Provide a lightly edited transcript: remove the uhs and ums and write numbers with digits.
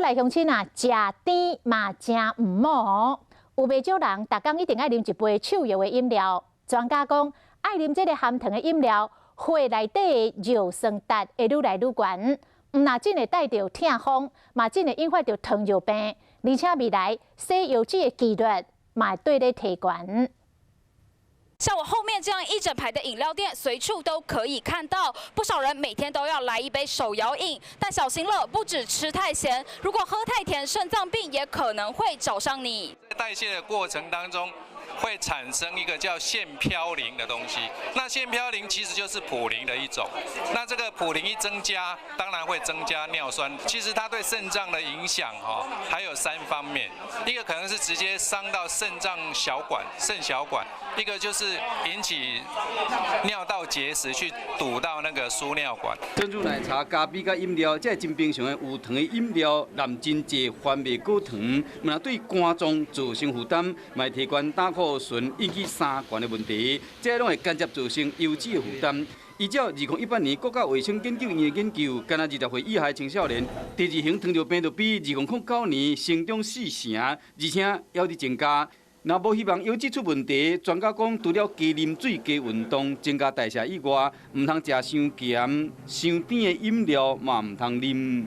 來鄉親啊，食甜嘛誠毋好。有袂少人，逐工一定愛啉一杯手搖的飲料。專家講，愛啉這个含糖的飲料，血內底的尿酸值會愈來愈懸，毋但僅會帶著痛風，嘛真會引發著糖尿病，而且未來洗腰子的幾率嘛會綴咧提懸。像我後面這樣一整排的飲料店，隨處都可以看到，不少人每天都要來一杯手搖飲。但小心了，不止吃太鹹，如果喝太甜，腎臟病也可能會找上你。在代謝的過程當中，會產生一個叫腺嘌呤的東西。那腺嘌呤其實就是普林的一種。那這個普林一增加，當然會增加尿酸。其實它對腎臟的影響，哈，還有三方面。一個可能是直接傷到腎臟小管、腎小管；一個就是引起尿道結石，去堵到那個輸尿管。珍珠奶茶、咖啡佮飲料，這真平常的有糖的飲料，含真濟番麥果糖，毋但對肝臟造成負擔，嘛會提懸膽固醇，引起三懸的問題，這攏會間接造成腰子的負擔。依照2018年國家衛生研究院的研究，干焦20歲以下的青少年，第二型糖尿病就比2009年成長四成，而且猶佇增加。若無希望腰子出問題，專家講，除了加啉水、加運動、增加代謝以外，毋通食傷鹹、傷甜的飲料嘛，毋通啉。